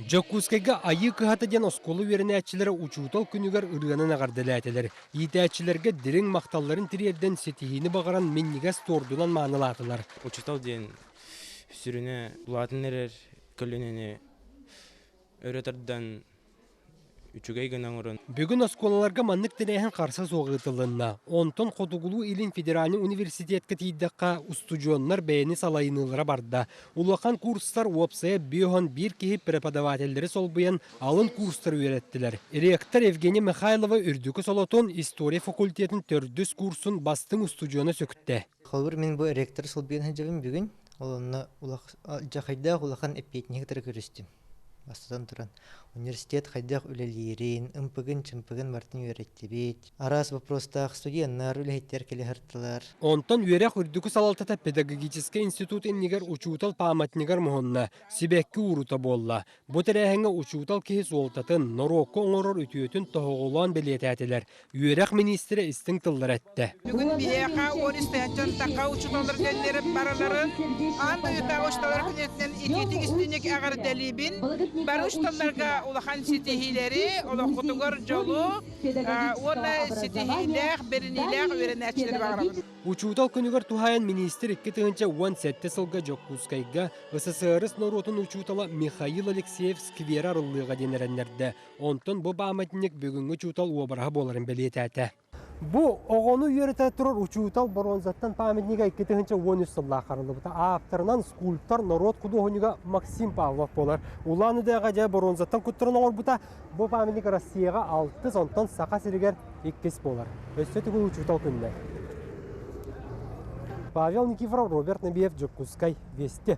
Дьокуускайга Айыы кыһата диэн оскуола үөрэнээччилэрэ учуутал күнүгэр ырыанан эҕэрдэлээтилэр. Иитээччилэргэ дириҥ махталларын тириэрдэн ситиһиини баҕаран минньигэс туордунан маанылаатылар. Учуутал диэн сүрүнэ улаатан эрэр көлүөнэни өрө тардан үчүгэй гына оҥорон. Бүгүн оскуолаларга маннык тэрээһин харса суох ыытылынна. Онтон Хотугулуу-Илин федеральнай университетка тиийдэххэ, устудьуоннар бэйэни салайыныылара барда. Улахан курстар уопсайа 51 киһи преподавателлэри солбуйан алын курстары үөрэттилэр. Ректор Евгений Михайлова үрдүкү солотун история факультетын төрдүс курсун бастыҥ устудьуона сүктэ. Холобур, мин бу ректор солбуйан сылдьабын бүгүн. Ол онно дьахайдаах улахан эппиэтинэһи кытары көрүстүм. Бастатан туран, университет хайдах үлэлиирин, ымпыгын-чымпыгын барытын үөрэттибит. Араас боппуруостаах студеннар, үлэһиттэр кэлэ сырыттылар. Онтон үөрэх үрдүкү салалтата педагогическай институт иннигэр учуутал пааматнигар муһунна, сибэкки уурута буолла. Бу тэрээһиҥҥэ учуутал киһи суолтатын, норуокка оҥорор үтүөтүн тоһоҕолоон бэлиэтээтилэр. Үөрэх миниистирэ истиҥ тыллары эттэ. Бүгүн биһиэхэ 13 тахха учууталлар кэллэрин барыларын аан дойдутааҕы учууталлар күнүнэн итиитик истиҥник эҕэрдэлиибин. Бары учууталларга улахан ситиһиилэри, олоххутугар дьолу уонна ситиһиилээх, бэриниилээх үөрэнээччилэри баҕарабын. Учуутал күнүгэр туһаайан миниистир 2017 сылга Дьокуускайга СССР норуотун учуутала Михаил Алексеев сквера арыллыаҕа диэн эрэннэрдэ. Онтон бу пааматынньык бүгүҥҥү учуутал уобараһа буоларын бэлиэтээтэ. Бу оҕону үөрэтэ турар учуутал боруонзаттан памятнига 2013 сыллаах арыллыбыта. Ааптарынан скульптор, норуот худуоһунньуга Максим Павлов буолар. Улан-Удэҕэ дьэ боруонзаттан куттаран оҥорбута. Бу памятник Россияҕа алтыс, онтон Саха сиригэр иккис буолар. Өссө төгүл учуутал күннэр. Павел Никифоров, Роберт Набиев, Дьокуускай, Вести.